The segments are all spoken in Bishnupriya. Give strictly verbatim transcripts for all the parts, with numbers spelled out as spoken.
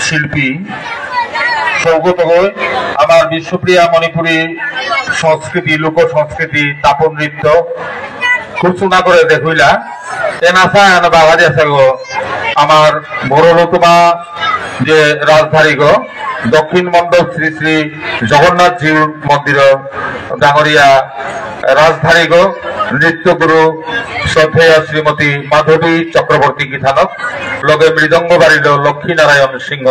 শিল্পী সৌগত গগৈ, আমার বিষ্ণুপ্রিয়া মণিপুরী সংস্কৃতি, লোক সংস্কৃতি, তাপন নৃত্য খুব সুন্দর করে দেখইলা। এনাসা এন বাগা দেশে গো, আমার বড় লোকমা যে রাজধারী গো, দক্ষিণ মণ্ডপ শ্রী শ্রী জগন্নাথ জিউ মন্দির ডাঙরিয়া রাজধারী গো, নৃত্য গুরু শ্রদ্ধেয় শ্রীমতী মাধবী চক্রবর্তী গিথানক, লগে মৃদঙ্গ বাড়িল লক্ষ্মীনারায়ণ সিংহ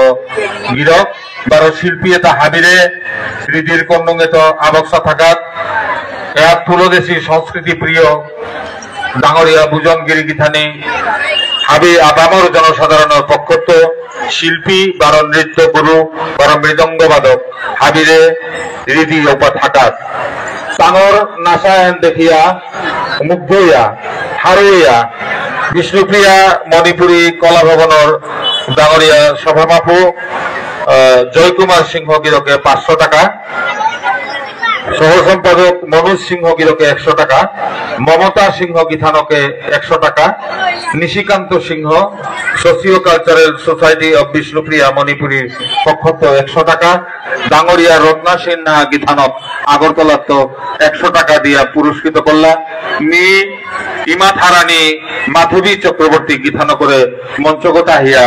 গিরক, বারো শিল্পী এতা হাবিরে, হৃদির কন্নুঙেত আবক্সা থাকাত, এয়া তুলদেশী সংস্কৃতি প্রিয় ডাঙরিয়া বুজন গিরি গিথানি, হাবি আপামর জনসাধারণর পক্ষত শিল্পী, বারো নৃত্য গুরু, বারো মৃদঙ্গ বাদক, হাবিরে রীতি ওপা থাকাত। তাঙর নাচায়ন দেখিয়া মুগ্ধ হইয়া, হারৌ হইয়া, বিষ্ণুপ্রিয়া মণিপুরী কলা ভবনর ডাঙরিয়া সভামাপু, আহ, জয়কুমার সিংহ গিরকে পাঁচশো টাকা, সহ সম্পাদক মনোজ সিংহ গিরকে একশো টাকা, মমতা সিংহ গিথানকে একশো টাকা, Nishikanta Singh, socio cultural society of Bishnupriya মণিপুরীর পক্ষত একশো টাকা, ডাঙরিয়া রত্না সিনহা গিথানক আগরতলাত একশো টাকা দিয়া পুরস্কৃত করলা। মি ইমা থারানি মাধবী চক্রবর্তী গিথানকরে মঞ্চগত আহিয়া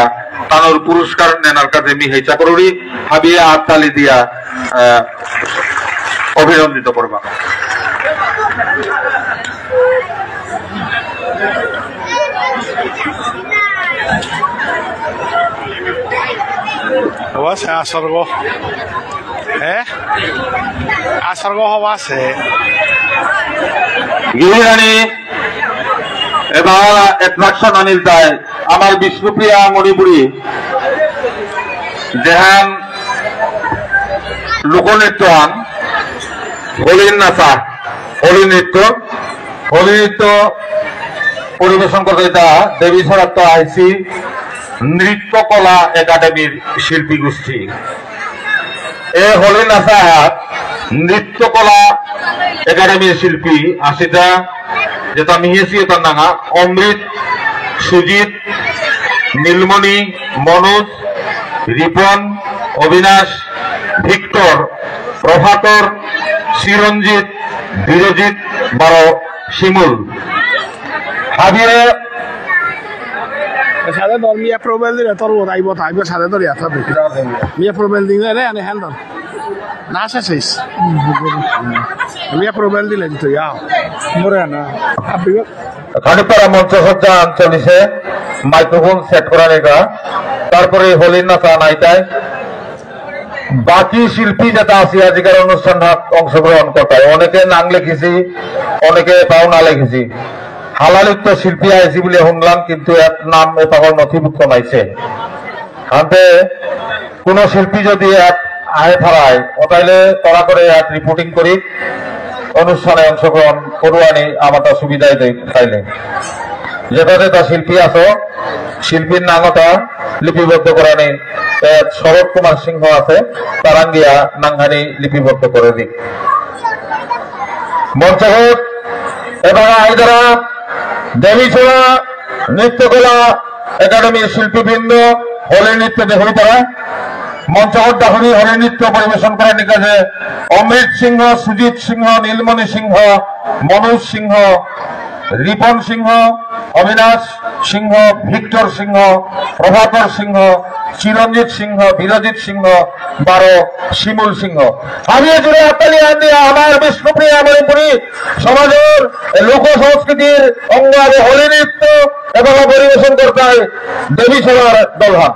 তানুর পুরস্কার নেনার কাজে মি হেইচা করুরি, হাবিয়ে আত্তালি দিয়া, আহ, অভিনন্দিত করবা। হবা সে আসরগ। হে? আসরগ হবা সে। গিরিরানি, এবার attraction আনিল তাই, আমার বিষ্ণুপ্রিয়া মণিপুরী, যেহান লোকনৃত্য আন, হোলির নাচা, হোলি নৃত্য, হোলি নৃত্য পরিবেশন করতে এটা দেবী সরাত্ত আইসি নৃত্য কলা একাডেমির শিল্পী গোষ্ঠী। এ হোলি নাচা নৃত্য কলা একাডেমির শিল্পী আসিতা, যেটা মিহেসি তার নাঙা অমৃত, সুজিত, নীলমণি, মনোজ, রিপন, অবিনাশ, ভিক্টর, প্রভাকর, চিরঞ্জিত, বিরজিৎ, বারো শিমুল। হাবিয়ে সাদে ধর, মিয়া প্রবেল দিলে তোর ওর আইব, তাইব সাদে ধর, ইয়াত থাকবে। মিয়া প্রবেল দিলে রে, আনে হ্যান্ডল। না, শেষ হইস। মিয়া প্রবেল দিলে দিত, ইয়া। মরে না। আপনি খানিকটা মঞ্চ সজ্জা চলিছে, মাইক্রোফোন সেট করা লেখা, তারপরে হোলির নাচা নাইতাই। বাকি শিল্পী যেটা আছে আজিকার অনুষ্ঠান অংশগ্রহণ করতে, অনেকে নাম লিখেছি, অনেকে পাও না লিখেছি। হালালিত শিল্পী আইছি বলে শুনলাম, কিন্তু এর নাম এ পাগল নথিভুক্ত নাইছে। আনতে কোনো শিল্পী যদি এক আহে থারায়, ও তাইলে তারা করে এক রিপোর্টিং করি, অনুষ্ঠানে অংশগ্রহণ করুয়ানি আমারটা সুবিধাই দেয় তাইলে। যেটা যেটা শিল্পী আছো, শিল্পীর নাঙতা লিপিবদ্ধ করানি, এ, শরৎ কুমার সিংহ আছে, তারাঙ্গিয়া নাঙহানি লিপিবদ্ধ করে দিক। মঞ্চগত এবার আইদারা দেবীছড়া নৃত্যকলা একাডেমির শিল্পীবৃন্দ হোলি নৃত্য দেখুন তারা। মঞ্চগত ডাহুরি হোলি নৃত্য পরিবেশন করার নিকাজে অমৃত সিংহ, সুজিত সিংহ, নীলমণি সিংহ, মনোজ সিংহ, রিপন সিংহ, অবিনাশ সিংহ, ভিক্টর সিংহ, প্রভাকর সিংহ, চিরঞ্জিত সিংহ, বিরজিৎ সিংহ, বারো শিমুল সিংহ। আমি জুড়ে হাততালি আন দিয়া আমার বিষ্ণুপ্রিয়া মণিপুরী সমাজর লোক সংস্কৃতির অঙ্গ আরে হোলি নৃত্য এবং পরিবেশন করতে দেবীছড়ার দলহান।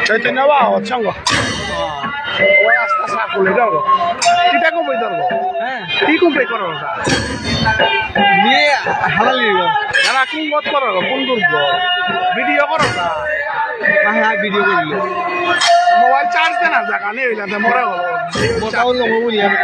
চৈতন্য বাবা, সঙ্গ। ওই আস্তে আস্তে খুলে দাও। এটা কোন বই ধরবো? হ্যাঁ। কি কোন বই করো ওটা? নিয়ে হালালি গো। না, না, কোন গত করো গো? কোন দূর গো? ভিডিও করো না। হ্যাঁ, হ্যাঁ, ভিডিও করিল। মোবাইল চার্জ দে না, জায়গা নেই, ওইলাতে মরে গেল। মোটাও লোক বলি আমি।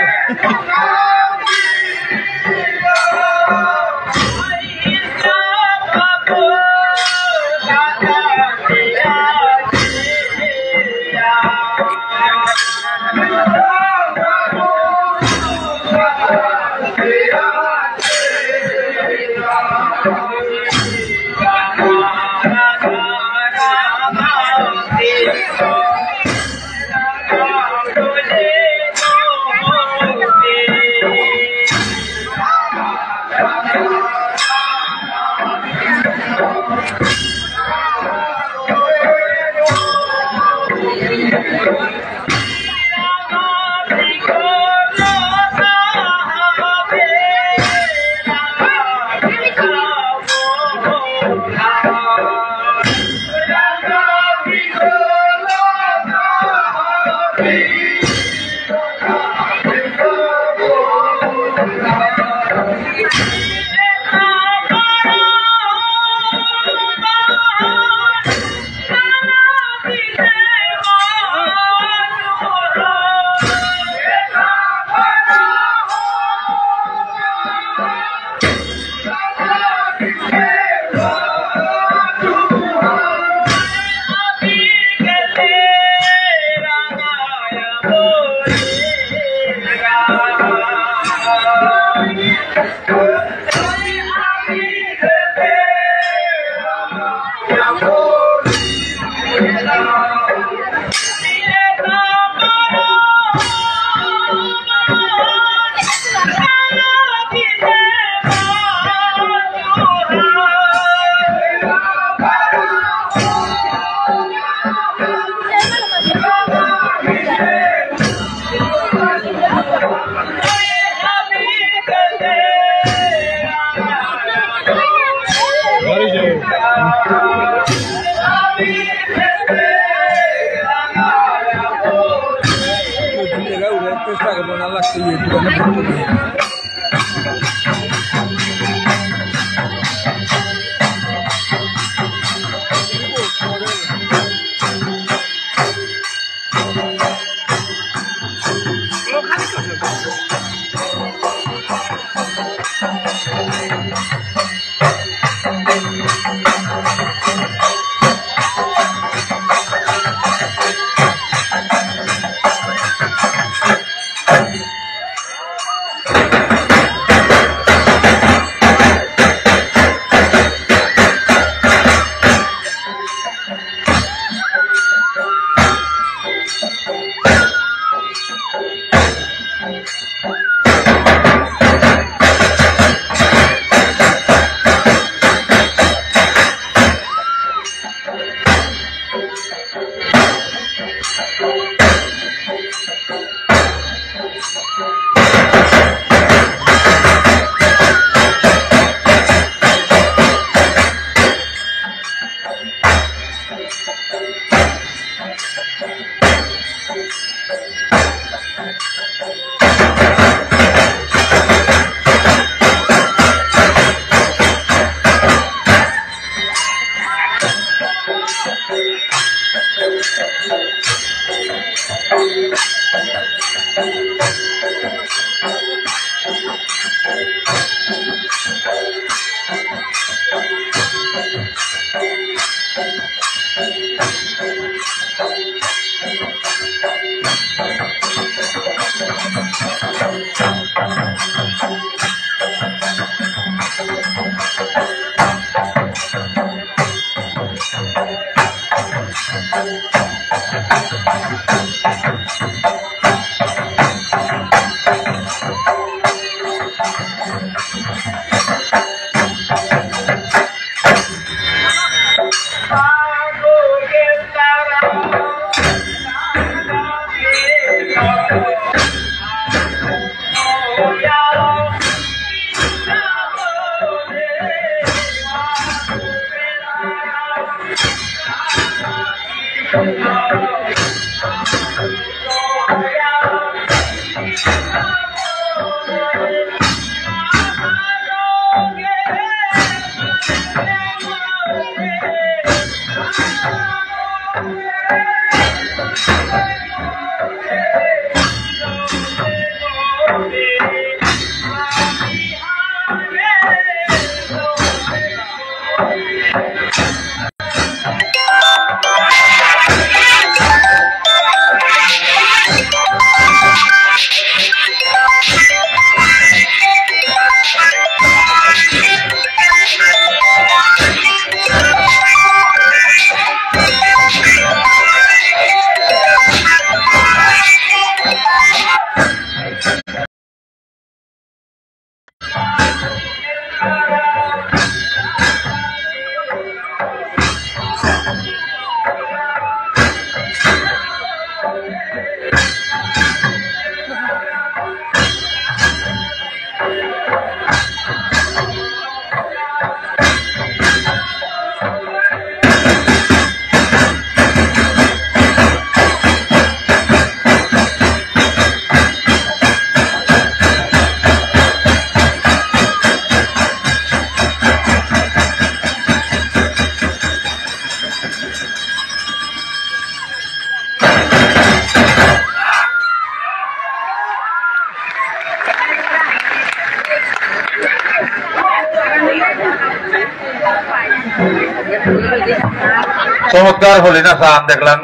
চমৎকার হলি নাচান দেখলাম,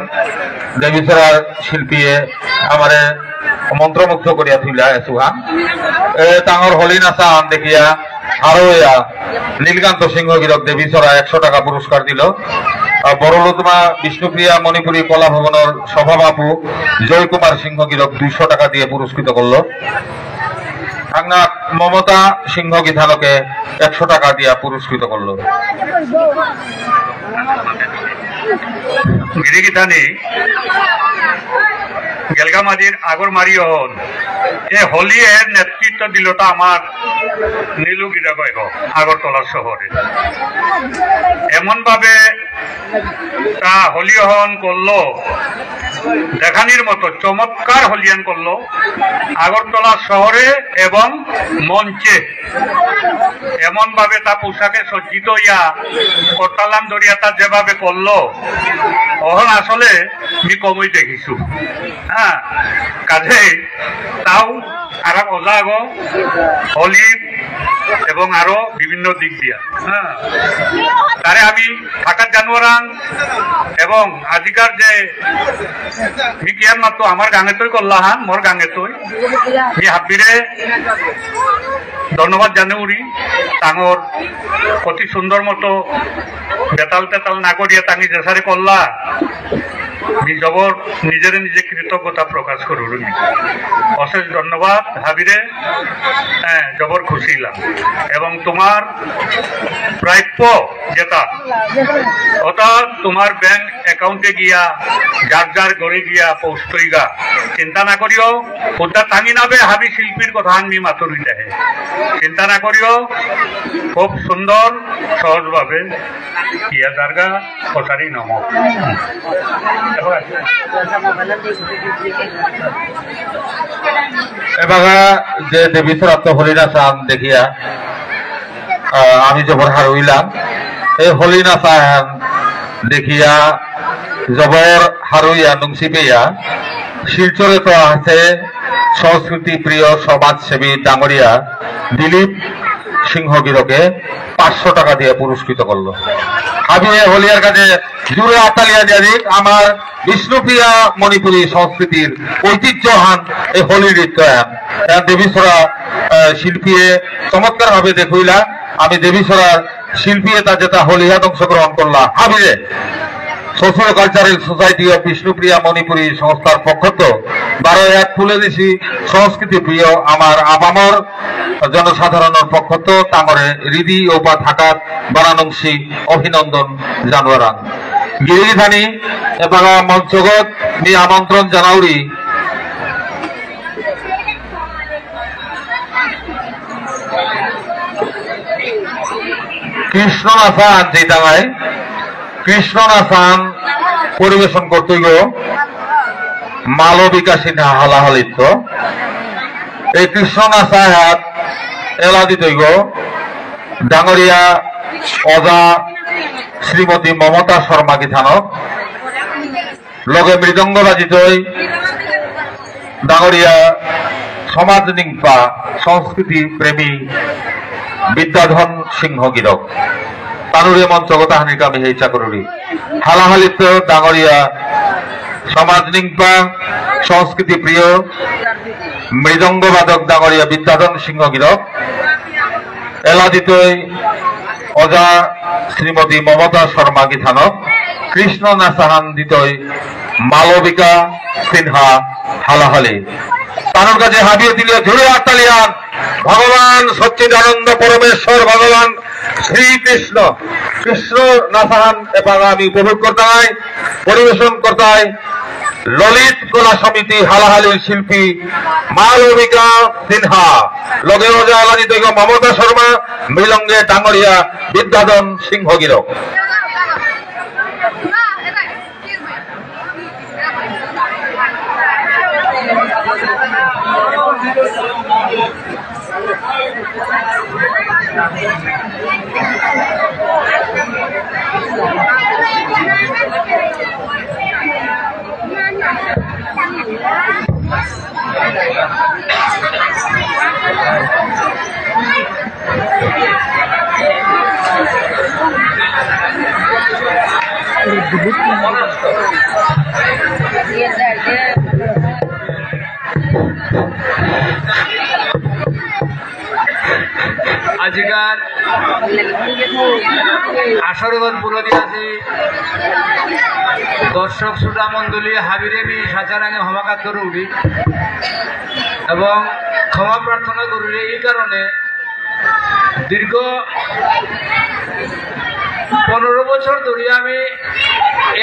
দেবীছড়ার শিল্পীয়ে আমারে মন্ত্রমুগ্ধ করিয়া তুলিয়া এসুহান। এ, তাঙর হলি নাচান দেখিয়া আরো ইয়া নীলকান্ত সিংহ গিরক দেবীছড়া একশো টাকা পুরস্কার দিল। আহ, বড়লুতমা বিষ্ণুপ্রিয়া মণিপুরী কলা ভবনর সভাবাবু জয় কুমার সিংহ গিরক দুইশো টাকা দিয়ে পুরস্কৃত করলো। আঙ্গা মমতা সিংহ গিথানকে একশো টাকা দিয়া পুরস্কৃত করলো। গিরি গিথানি, গেলগা মাদির আগর মারি অহন। এ হলি এর নেতৃত্ব দিলতা আমার নীলু গিরক আগরতলা শহরে। এমন ভাবে তা হলি অহন করলো, দেখানির মতো চমৎকার হলিয়ান করলো আগরতলা শহরে এবং মঞ্চে। এমন ভাবে তা পোশাকে সজ্জিত ইয়া করতালাম ধরিয়া তা যেভাবে করলো, অহন আসলে মি কমই দেখিছু। হ্যাঁ, কাজেই তাও আর এক ওজা এবং হলি এবং আরো বিভিন্ন দিক দিয়া, হ্যাঁ, তারে আমি থাকাত জানুয়ারাং এবং আজিকার যে মিকিয়ার মাত্র আমার গাঙেতই করলা হান, মোর গাঙেতই, মি হাবিরে ধন্যবাদ জানুরি। তাঙর অতি সুন্দর মতো বেতাল তেতাল না করিয়া তাঙি যেসারে করলা, মি জবর নিজেরে নিজে কৃতজ্ঞতা প্রকাশ করুরি। অশেষ ধন্যবাদ হাবিরে। হ্যাঁ, জবর খুশি হইলাম। এবং তোমার প্রাপ্য যেটা, ওটা তোমার ব্যাংক অ্যাকাউন্টে গিয়া, যার যার ঘরে গিয়া পৌঁছতইগা। চিন্তা না করিও, ওটা তাঙি নাবে হাবি শিল্পীর কথা আনমি মাতুরি দেহে। চিন্তা না করিও, খুব সুন্দর, সহজভাবে ইয়া জারগা কছারি নম। এবাকা যে দেবীছড়াত হলি নাচান দেখিয়া, আহ, আমি জবর হারৌ ইলাম। এই হলি নাচান দেখিয়া জবর হারৌ ইয়া নুংসি পেয়া। শিলচরে তো আছে সংস্কৃতি প্রিয় সমাজসেবী ডাঙরিয়া দিলীপ সিংহ গিরকে পাঁচশো টাকা দিয়ে পুরস্কৃত করলো। হাবিয়ে হলিয়ার কাছে জোরে আতালিয়া দিয়া দিক। আমার বিষ্ণুপ্রিয়া মণিপুরী সংস্কৃতির ঐতিহ্যহান এই হোলি নৃত্য এহান। এহান দেবীছড়া, আহ, শিল্পীয়ে চমৎকারভাবে দেখইলা। আমি দেবীছড়ার শিল্পীয়ে তা যেতা হোলিহাত অংশগ্রহণ করলা। হাবিরে Socio Cultural Society of Bishnupriya মণিপুরী সংস্থার পক্ষত বারো এক ফুলেদেশী সংস্কৃতি প্রিয় আমার আপামর জনসাধারণর পক্ষত তাঙরে হৃদি ওপা থাকাত বারাণসী অভিনন্দন জানুয়ারাং। গিরিগিথানি এবাকা মঞ্চগত মি আমন্ত্রণ জানাউরি কৃষ্ণ নাচা আনতে তাঙাই কৃষ্ণ নাচান পরিবেশন করতইগ মালবিকা সিনহা হালাহালিত্ত। এই কৃষ্ণ নাচাহাত এলা দিতইগ ডাঙরিয়া অজা শ্রীমতী মমতা শর্মা গিথানক। লগে মৃদঙ্গ বাজিতই ডাঙরিয়া সমাজ নিংপা সংস্কৃতি প্রেমী বিদ্যাধন সিংহ গিরক। তানুরে মঞ্চগত আহানিকা আমি হেইচা করুরি। হালাহালিত্ত ডাঙরিয়া সমাজ নিংপা সংস্কৃতি প্রিয় মৃদঙ্গ বাদক ডাঙরিয়া বিদ্যাধন সিংহ গিরক। এলা দিতই অজা শ্রীমতী মমতা শর্মা গিথানক। কৃষ্ণ নাচাহান দিতই মালবিকা সিনহা হালাহালি। তানুর কাছে হাবিয়ে দিলে জোরে আতালিয়ান। ভগবান সচ্চিদানন্দ পরমেশ্বর ভগবান শ্রীকৃষ্ণ কৃষ্ণ নাচাহান এবাকা আমি উপভোগ করতাই, পরিবেশন করতাই। ললিত কলা সমিতি হালাহালির শিল্পী মালবিকা সিনহা, লগে অজা এলা দিতইগ মমতা শর্মা, মৃদঙ্গে ডাঙরিয়া বিদ্যাধন সিংহ গিরক। আজিকার আসরগত পুরো দিয়াছি দর্শক শ্রোতা মণ্ডলী হাবিরে মি সাচারাঙে হমাকাত করে উঠি এবং ক্ষমা প্রার্থনা করুরি। এই কারণে দীর্ঘ পনেরো বছর ধরে আমি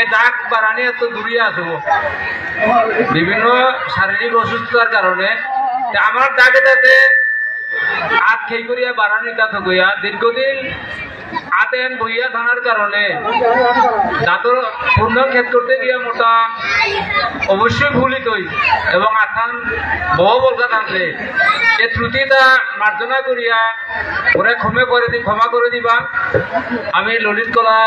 এ ডাক বারানি এত দূরে আসবো, বিভিন্ন শারীরিক অসুস্থতার কারণে। তে আমার ডাকে তাতে আত খেই করিয়া বারানি তা থকইয়া দীর্ঘদিন আতেন বইয়া থানার কারণে দাঁতর পূর্ণ ক্ষেত করতে গিয়া মোটা অবশ্যই ভুলিতই এবং আথান বহু বলকা থাকলে এ ত্রুটিটা মার্জনা করিয়া ওরা ক্ষমা করে দি, ক্ষমা করে দিবা। আমি ললিত কলা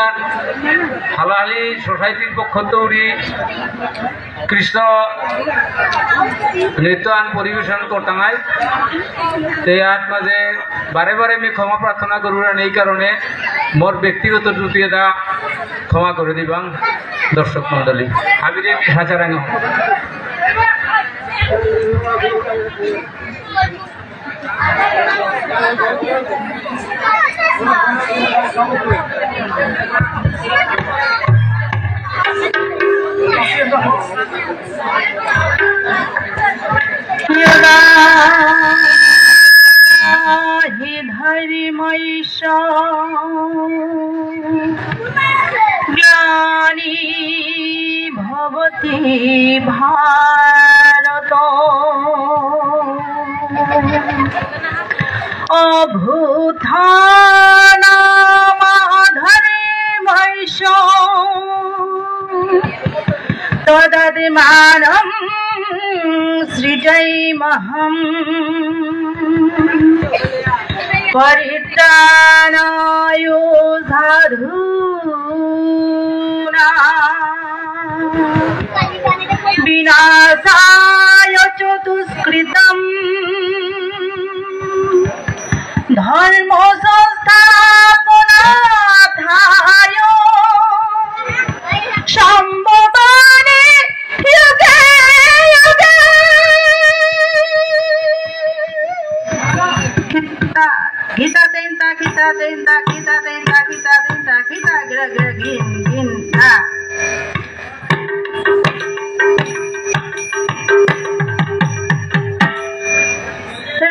হালাহালি সোসাইটির পক্ষ তৌরি কৃষ্ণ নৃত্য আন পরিবেশন করতাঙাই। তে ইয়াত মাঝে বারে বারে আমি ক্ষমা প্রার্থনা করুরান, এই কারণে মোর ব্যক্তিগত ত্রুটি এটা ক্ষমা করে দিবাং দর্শক মণ্ডলী। আমি যে হাজারাঙ্গ हि धर्मैष ग्लानिर्भवति भारत। अभ्युत्थानमधर्मैष तदात्मानं सृजाम्यहम्। परित्राणाय साधूनां विनाशाय च दुष्कृतम्। धर्म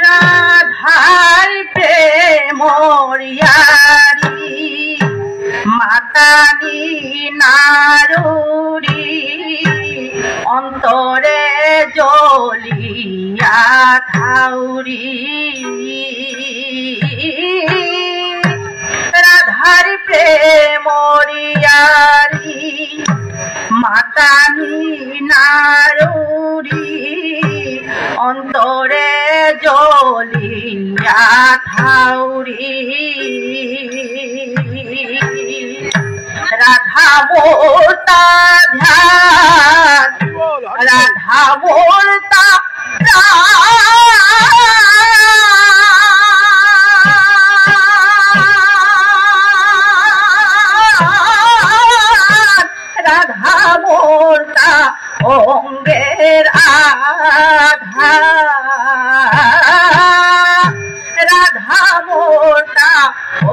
রাধার প্রেমর ইয়ারি মাতানি নারুরি, অন্তরে জ্বলিয়া থাউরি। রাধার প্রেমর ইয়ারি মাতানি নারুরি, অন্তরে জ্বলিয়া থাউরি। রাধা মোরতা ধ্যান, রাধা মোরতা প্রাণ, রাধা মোরতা অঙ্গের আধার, রাধা মোরতা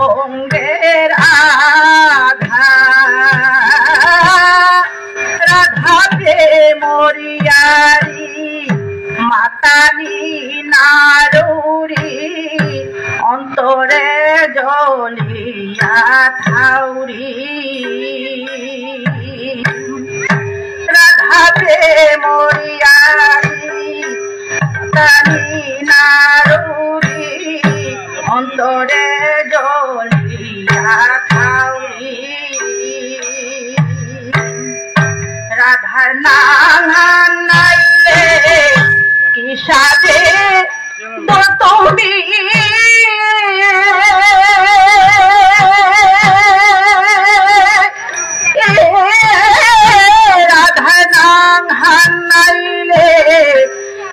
অঙ্গের আধার। রাধা প্রেমর ইয়ারি মাতানি নারুরি, অন্তরে জ্বলিয়া থাউরি। রাধা প্রেমর ইয়ারি মাতানি নারুরি, অন্তরে জ্বলিয়া থাউরি। রাধার নাঙ হান নাইলে কিসাদে দতমি। রাধার নাঙ হান নাইলে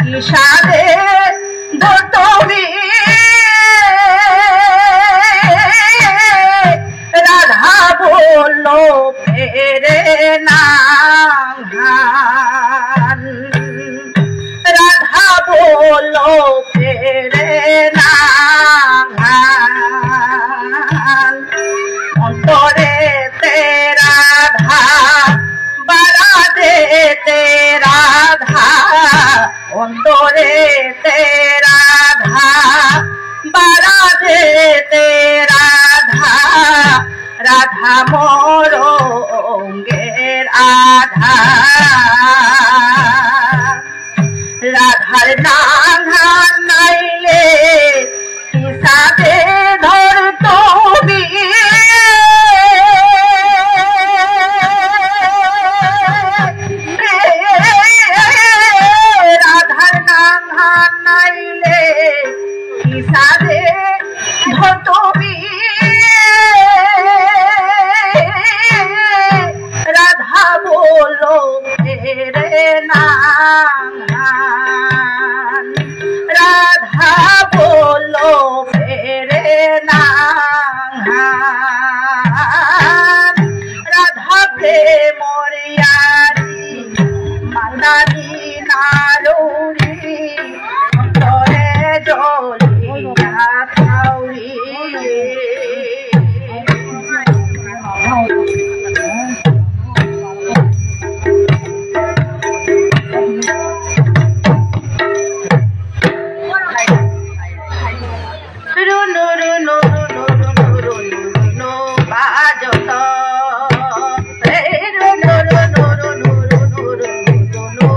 কিসাদে দতমি। রাধা বল্লভের নাঙ হান, রাধা বল্লভের নাঙ হান। অন্তরে তে রাধা, বারাদে তে রাধা, অন্তরে তে রাধা, বারাদে তে রাধা, রাধা মোর অঙ্গের আধার। রাধার নাঙ হান নাইলে কিসাদে ধরতমি। রাধার নাঙ হান নাইলে কিসাদে ধরতমি। রাধা বল্লভের নাঙ হান, রাধা বল্লভের নাঙ হান। রাধা প্রেমর ইয়ারি মাতানি নারুরি, অন্তরে জ্বলিয়া থাউরি। রুনু রুনু রুনু রুনু রুনু রুনু বাজত। এ রুনু রুনু রুনু রুনু রুনু রুনু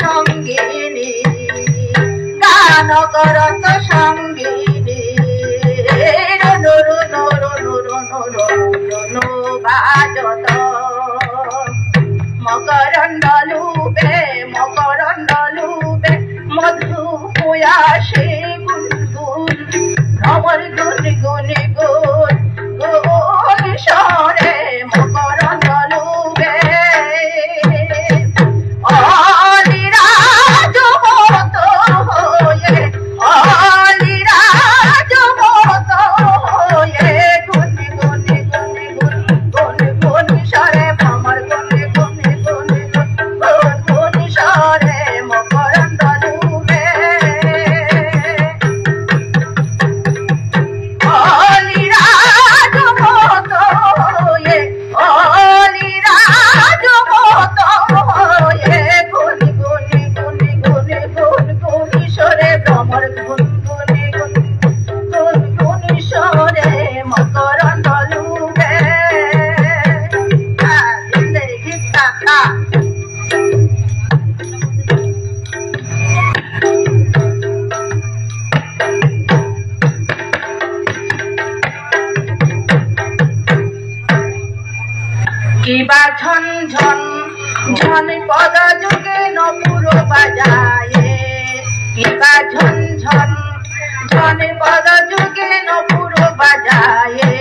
সঙ্গিনী, গান করত সঙ্গিনী, রুনু রুনু রুনু রুনু রুনু রুনু বাজত। মকরন্দ লুবে, মকরন্দ লুবে, মধু পুয়াসে গুনগুন, ভ্রমর গুন গুন গুন, গুন স্বরে মকরন্দ লুবে। অলিরাজ মত হয়ে, অলিরাজ মত হয়ে, গুন গুন গুন গুন, গুন গুন স্বরে ভ্রমর গুন গুন গুন গুন, গুন গুন স্বরে মকরন্দ লুবে। অলিরাজ মত হয়ে, অলিরাজ মত হয়ে, গুন গুন গুন গুন গুন গুন স্বরে ভ্রমর গুন গুন গুন গুন গুন স্বরে মকরন্দ লুবে। আ, জিন্দেগি কাকা। কিবা ঝন ঝন ঝন পদ যোগে নপুর বাজায়ে। কিবা ঝন ঝন ঝন পদ যোগে নপুর বাজায়ে।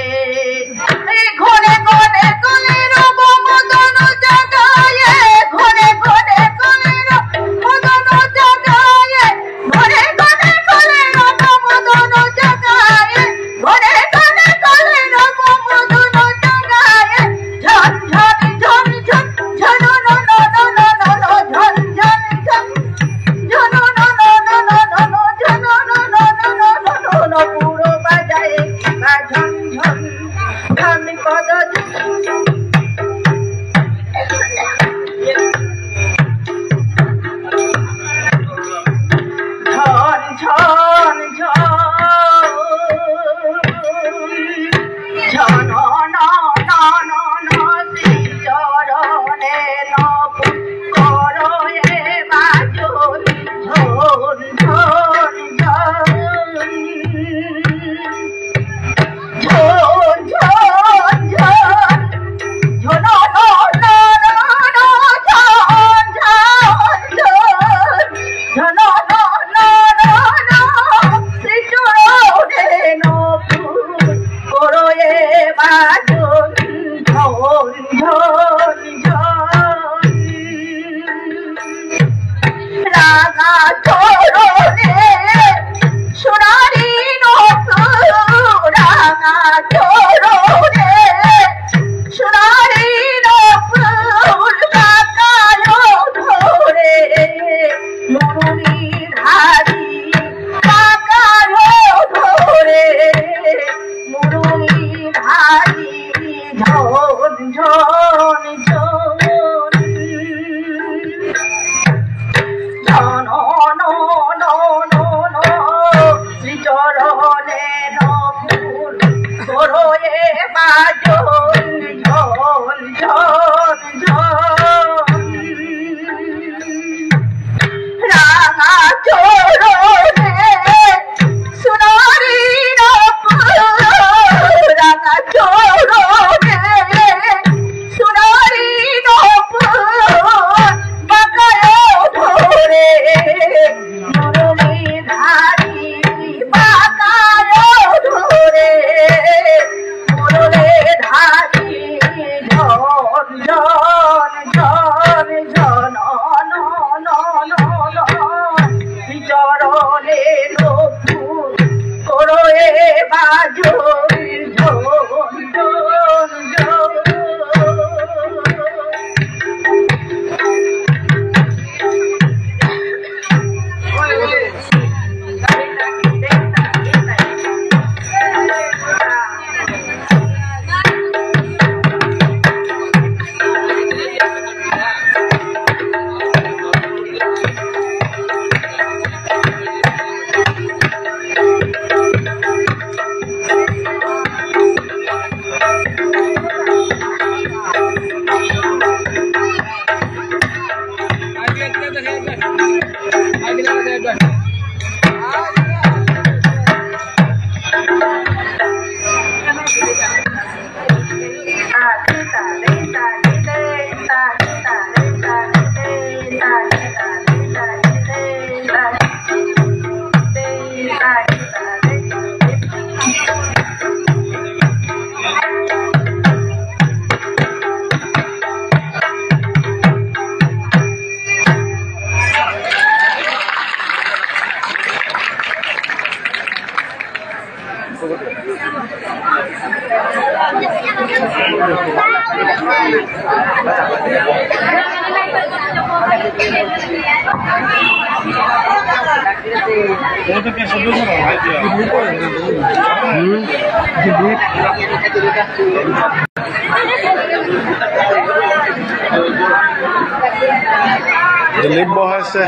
এই ঘরে ঘরে কলে রব মদন জাগায়ে, ঘরে ঘরে কলে রব মদন জাগায়ে, ঘরে ঘরে কলে রব মদন জাগায়ে, ঘরে ঘরে কলে রব মদন জাগায়ে। ঝন ঝন ঝন ঝন, ঝন ন ন ন ন ন ন, ঝন ঝন ঝন, ঝন ন ন ন ন ন ন, ঝন ন ন ন ন ন ন, নপুর বাজায়ে, ঝন ঝন। ঝন ঝন ঝন, ঝন ন ন ন ন, শ্রীচরণে নপুর করো এ বাজন, ঝন ঝন ঝন। ঝন ঝন ঝন, ঝন ন ন ন ন, ঝন ঝন ঝন, ঝন ন ন ন ন, শ্রীচরণে নপুর করো এ বাজন, ঝন ঝন ঝন। রাঙা চরণে সোনারি নপুর, রাঙা চরণে সোনারি নপুর, বাঁকালো ধরে মুরলী ধারী, বাঁকালো ধরে মুরলী ধারী, ঝন ঝন ঝন। ঝন ন ন ন ন, শ্রীচরণে নপুর করো এ বাজন, ঝন ঝন ঝন। রাঙা চরণে সোনারি নপুর, রাঙা চরণে সোনারি নপুর, বাঁকালো ধরে মুরলী ধারী, বাঁকালো ধরে মুরলী ধারী, ঝন ঝন ঝন ঝন ন ন ন ন, শ্রীচরণে নপুর করো এ বাজন, ঝন ঝন ঝন। দিলীপ বহাইছে।